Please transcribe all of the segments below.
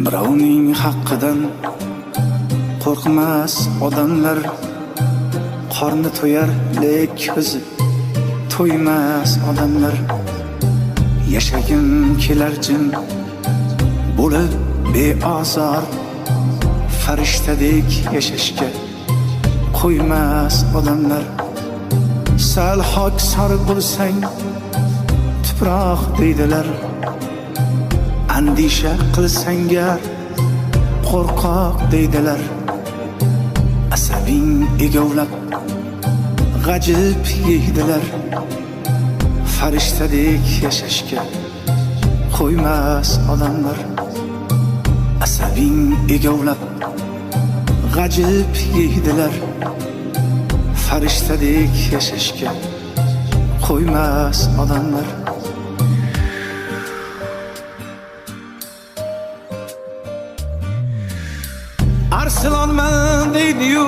Birovning haqqidan qo'rqmas odamlar, qorni to'yar lek ko'zi to'ymas odamlar. Yashagim kelar jim bo'lib beozor, farishtadek yashashga qo'ymas odamlar. Sal xokisor bo'lsang tuproq deydilar, andisha qilsangar qo'rqoq deydilar. Asabing egovlab g'ajib yeydilar, farishtadek yashashga qo'ymas odamlar. Asabing egovlab g'ajib yeydilar, farishtadek yashashga qo'ymas odamlar. Arslonman deydi-yu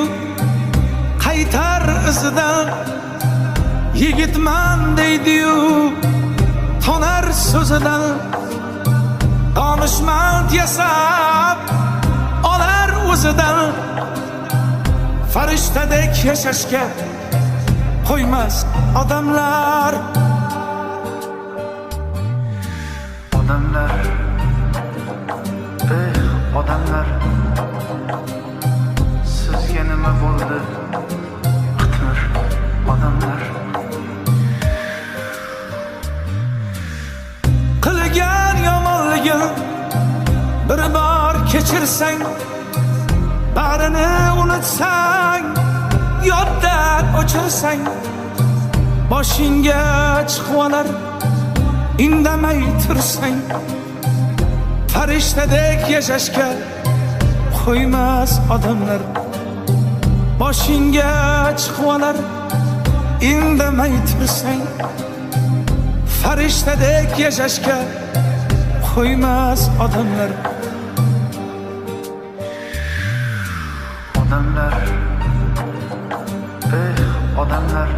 qaytar izidan, yigitman deydi-yu tonar so'zidan. Donishmand yasab olar o'zidan, farishtadek yashashga qo'ymas odamlar. Odamlar, eh odamlar, sizga nima bo'ldi qitmir odamlar? Qilgan yomonligin bir bor kechirsang, barini unutsang, yoddan o'chirsang, boshingga chiqib olar indamay tursang, farishtadek yashashga qo'ymas odamlar. Boshingga chiqib olar indamay tursang, farishtadek yashashga qo'ymas odamlar. Odamlar, eh odamlar,